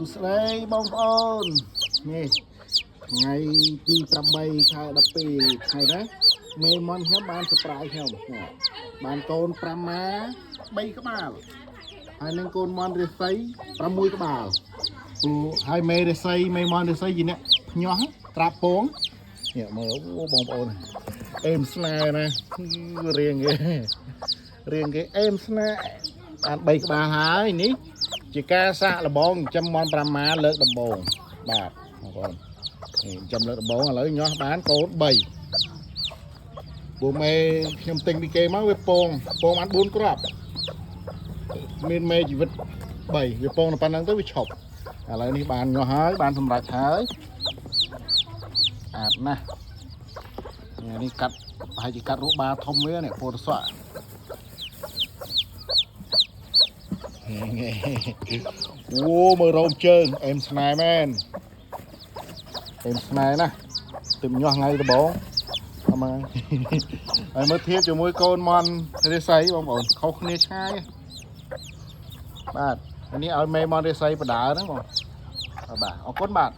សួស្តីបងប្អូននេះថ្ងៃទី8ខែ12ថ្ងៃនេះមេមន់ខ្ញុំបាន surprise ខ្ញុំនេះបានកូន5ម៉ា3ក្បាលហើយនឹងកូនមន់រាសី6ក្បាលពូហើយមេរាសីមេមន់រាសីជាអ្នកភ្ញាស់ត្រាប់ពងនេះមើលអូបងប្អូនអេមស្នេហ៍ណារៀងគេរៀងគេអេមស្នេហ៍បាន3ក្បាលហើយនេះ ជាការសាកល្បងចិញ្ចឹមមន់5ម៉ាលើកដំបូងបាទបងប្អូននេះចិញ្ចឹមលើកដំបូងឥឡូវញាស់បានកូន3ពួកមេខ្ញុំទិញពីគេមកវាពងពងបាន4គ្រាប់មានមេជីវិត3វាពងតែប៉ុណ្្នឹងទៅវាឈប់ឥឡូវនេះបានញាស់ហើយបានសម្រេចហើយអាតណាស់នេះកាត់ប្រហែលជាកាត់រូបបាធំវានេះពោធិសក់ អូមើលរោមជើងអេមស្នេហ៍មែនអេមស្នេហ៍ណាស់ទឹមញាស់ថ្ងៃដំបងអមហើយមើលធៀបជាមួយកូនមន់រាសីបងប្អូនខុសគ្នាឆ្ងាយបាទនេះឲ្យមេមន់រាសីបដើហ្នឹងបងបាទអរគុណបាទ។